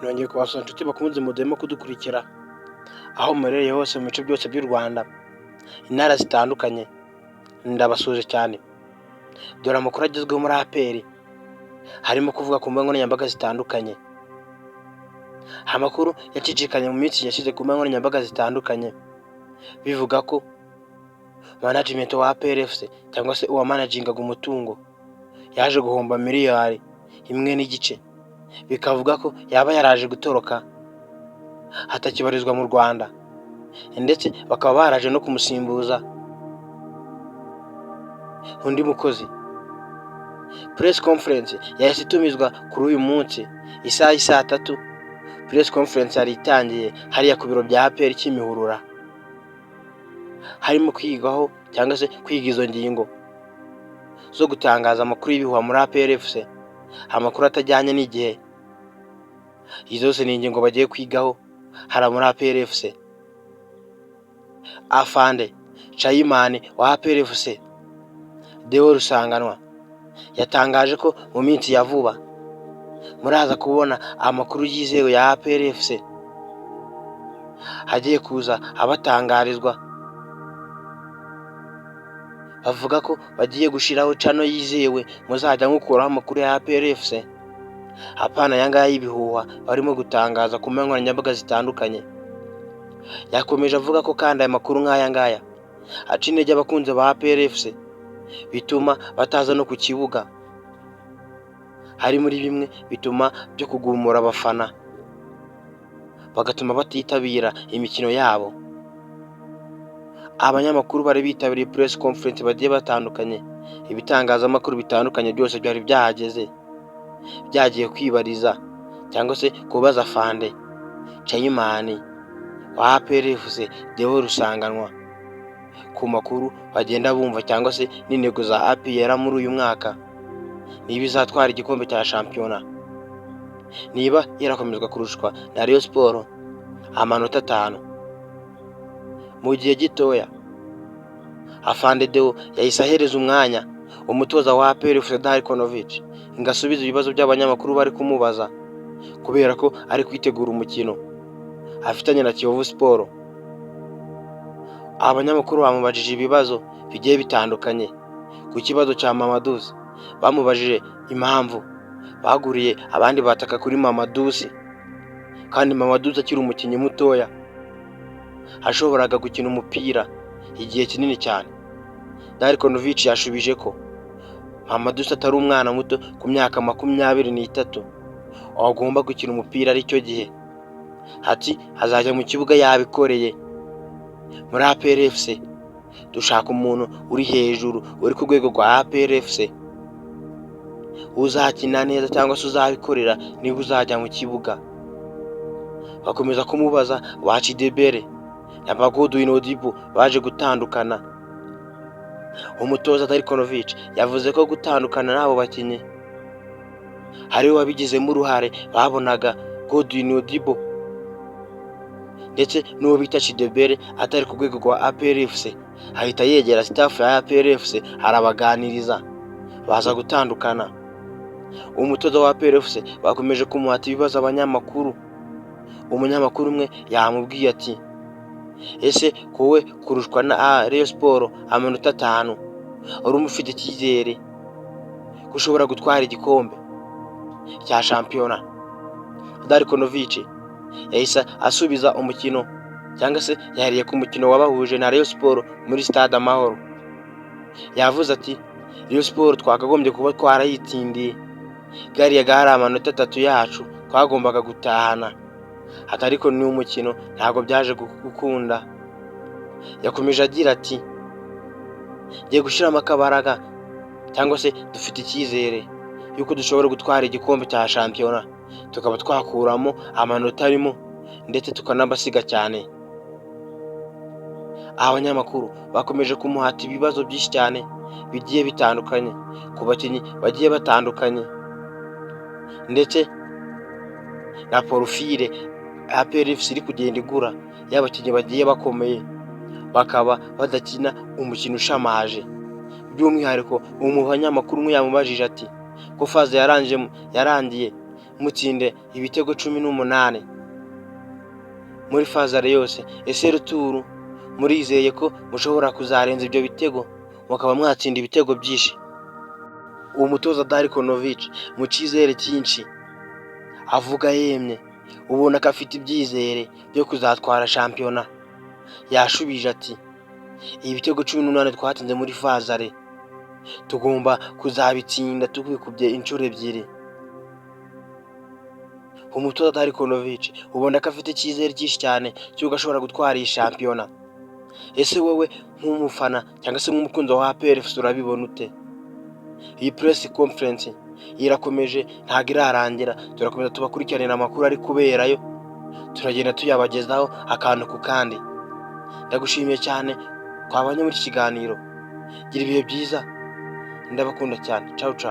Nongeye kubasura inshuti bakunze mudahwema kudukurikira aho muherereye hose mu bice byose by'u Rwanda, intara zitandukanye, ndabasuhuje cyane. Dore amakuru agezweho muri APR, harimo kuvuga ku mbuga nkoranyambaga zitandukanye. Amakuru yacicikanye mu minsi yashize ku mbuga nkoranyambaga zitandukanye, bivuga ko management wa APR FC cyangwa se uwamanagingaga umutungo yaje guhomba miliyari 1.5, bikavuga ko yaba yaraje gutoroka atakibarizwa mu Rwanda, ndetse bakaba baraje no kumusimbuza undi mukozi. Press conference yahise itumizwa kuri uyu munsi isaha y'i saa 3. Press conference yari itangiye hariya ku biro bya APR Kimihurura, harimo kwigwaho cyangwa se kwiga izo ngingo zo gutangaza amakuru y'ibihuha muri APR FC, amakuru atajyanye n'igihe. Izo zose ni ingingo bagiye kwigaho hariya muri APR FC. Afande chairman wa APR FC Deo Rusanganwa yatangaje ko mu minsi ya vuba muraza kubona amakuru yizewe ya APR FC hagiye kuza abatangarizwa. Bavuga ko bagiye gushyiraho channel yizewe muzajya mukuraho amakuru ya APR FC, apana aya ngaya y'ibihuha barimo gutangaza ku mbuga nkoranyambaga zitandukanye. Yakomeje avuga ko kandi aya makuru nk'aya ngaya aca intege abakunzi ba APR FC, bituma bataza no ku kibuga. Hari muri bimwe bituma byo kugumura abafana, bagatuma batitabira imikino yabo. Abanyamakuru bari bitabiriye press conference bagiye batandukanye, ibitangazamakuru bitandukanye byose byari byahageze, byagiye kwibariza cyangwa se kubaza afande chairman wa APR FC Deo Rusanganwa ku makuru bagenda bumva cyangwa se n'intego za APR muri uyu mwaka, niba izatwara igikombe cya shampiyona, niba irakomezwa kurushwa na Rayon Sports amanota 5 mu gihe gitoya. Afande Deo yahise ahereza umwanya umutoza wa APR FC Darko Novic ngo asubize ibibazo by'abanyamakuru bari kumubaza, kubera ko ari kwitegura umukino afitanye na Kiyovu Sports. Abanyamakuru bamubajije ibibazo bigiye bitandukanye ku kibazo cya Mamadou Sy. Bamubajije impamvu baguriye abandi bataka kuri Mamadou Sy, kandi Mamadou Sy akiri umukinnyi mutoya ashoboraga gukina umupira igihe kinini cyane. Darko Novic yashubije ko Mamadou Sy atari umwana muto ku myaka 23 agomba gukina umupira aricyo gihe. Ati azajya mu kibuga yabikoreye. Muri APR FC dushaka umuntu uri hejuru, uri ku rwego rwa APR FC, uzakina neza cyangwa se uzabikorera niba uzajya mu kibuga. Bakomeza kumubaza ba Chidiebere na ba Godwin Odibo baje gutandukana. Umutoza Darko Novic yavuze ko gutandukana n'abo bakinnyi ariwe wabigizemo uruhare. Babonaga Godwin Odibo ndetse n'uwo bita Chidiebere atari ku rwego rwa APR FC, ahita yegera staff ya APR FC arabaganiriza, baza gutandukana. Umutoza wa APR FC bakomeje kumuhata ibibazo abanyamakuru. Umunyamakuru umwe yamubwiye ati: "Ese wowe kurushwa na Rayon Sports amanota 5, urumva ufite icyizere ko ushobora gutwara igikombe cya shampiyona?" Darko Novic yahise asubiza umukino cyangwa se yaheriye ku mukino wabahuje na Rayon Sports muri Stade Amahoro. Yavuze ati: "Rayon Sports twakagombye kuba twarayitsindiye, gariya gari amanota 3 yacu twagombaga gutahana." Ati: "Ariko ni umukino, ntabwo byaje gukunda." Yakomeje agira ati: "Ngiye gushyiramo akabaraga cyangwa se dufite icyizere yuko dushobora gutwara igikombe cya shampiyona, tukaba twakuramo amanota arimo ndetse tukanabasiga cyane." Abanyamakuru bakomeje kumuhata ibibazo byinshi cyane bigiye bitandukanye ku bakinnyi bagiye batandukanye, ndetse na profile APR FC iri kugenda igura y'abakinnyi bagiye bakomeye bakaba badakina umukino ushamaje. By'umwihariko umunyamakuru umwe yamubajije ati: "Ko phase yarangiye Mutsinde ibitego 18 muri phase aller yose. Ese retour murizeye ko mushobora kuzarenza ibyo bitego, mukaba mwatsinda ibitego byinshi? Uwo mutoza Darko Novic, mu cyizere cyinshi, avuga yemye, ubona ko afite ibyizere byo kuzatwara shampiyona, yashubije ati: "Ibitego 18 twatsinze muri phase aller tugomba kuzabitsinda tubikubye inshuro ebyiri." Umutoza Darko Novic ubona ko afite icyizere cyinshi cyane cy'uko ashobora gutwara iyi shampiyona. Ese wowe nk'umufana cyangwa se nk'umukunzi wa APR FC urabibona ute? Iyi press conference irakomeje, ntabwo irarangira. Turakomeza tubakurikiranira amakuru ari kuberayo, turagenda tuyabagezaho akantu ku kandi. Ndagushimiye cyane twabanye muri iki kiganiro. Gira ibihe byiza, ndabakunda cyane. Ciao ciao.